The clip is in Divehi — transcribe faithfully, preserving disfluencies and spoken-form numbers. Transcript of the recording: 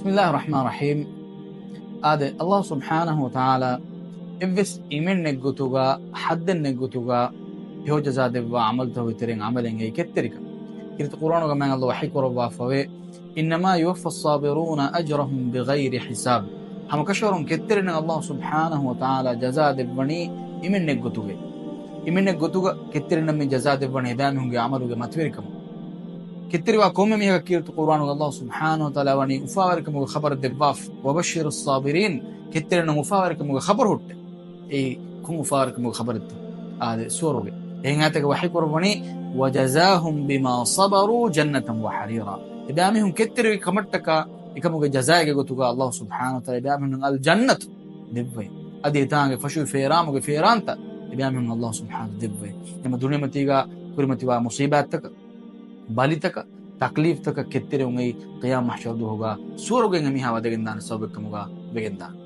بسم الله الرحمن الرحيم. އާދެ، ﷲ ސުބްޙާނަހޫ ވަތަޢާލާ އެއްވެސް އިމެންނެއްގޮތުގަ، ޙައްދެއްނެއްގޮތުގަ ހެޔޮ ޖަޒާ ދެއްވާ ޢަމަލުތަކުގެ ތެރެއިން ޢަމަލެއް އެއީ ކެތްތެރިކަން. ކީރިތި ޤުރްއާނުގަ މާތް ﷲ ވަޙީ ކުރައްވާފަވޭ، إنما يوفى الصابرون أجرهم بغير حساب. ހަމަކަށަވަރުން ކެތްތެރިންނަށް ﷲ ސުބްޙާނަހޫ ވަތަޢާލާ ޖަޒާ ދެއްވަނީ އިމެންނެއްގޮތުގަ. އިމެންނެއްގޮތުގަ ކެތްތެރިންނަށް މި ޖަޒާ ދެއްވަނީ އެބައިމީހުންގެ ޢަމަލުގެ މަތިވެރިކަމުން. ކެތްތެރިވާ ކޮންމެ މީހަކަށް ކީރިތި ޤުރްއާނުގަ ﷲ ސުބްޙާނަހޫ ވަތަޢާލާ ވަނީ އުފާވެރިކަމުގެ ޚަބަރު ދެއްވާފަ. وبشر الصابرين، ކެތްތެރިންނަށް އުފާވެރިކަމުގެ ޚަބަރު ހުއްޓޭ. އެއީ ކޮން އުފާވެރިކަމުގެ ޚަބަރެއްތޯ؟ އާދެ، ސުވަރުގެ. އެހެން އާޔަތެއްގަ ވަޙީ ކުރައްވަނީ، وجزاهم بما صبروا جنة وحريرا. އެބައިމީހުން ކެތްތެރިވި ކަމަށްޓަކާ އެކަމުގެ ޖަޒާއެއްގެ ގޮތުގަ ﷲ ސުބްޙާނަހޫ ވަތަޢާލާ އެބައިމީހުންނަށް އަލްޖަންނަތު ދެއްވައި. އަދި އެތާނގެ ފަށުވި ފޭރާމުގެ ފޭރާންތައް އެބައިމީހުން ﷲ ސުބްޙާނަހޫ ދެއްވައި. އެމަ ދުނިޔެމަތީގަ ކުރިމަތިވާ މުޞީބާތްތަކަށް، ބަލިތަކަށް، ތަކްލީފްތަކަށް ކެތްތެރިވުން އެއީ ޤިޔާމަތް މަޙްޝަރު ދުވަހުގަ ސުވަރުގެ އެމީހާ ވަދެގެންދާނެ ސަބަބެއްކަމުގަ ވެގެންދާނެ.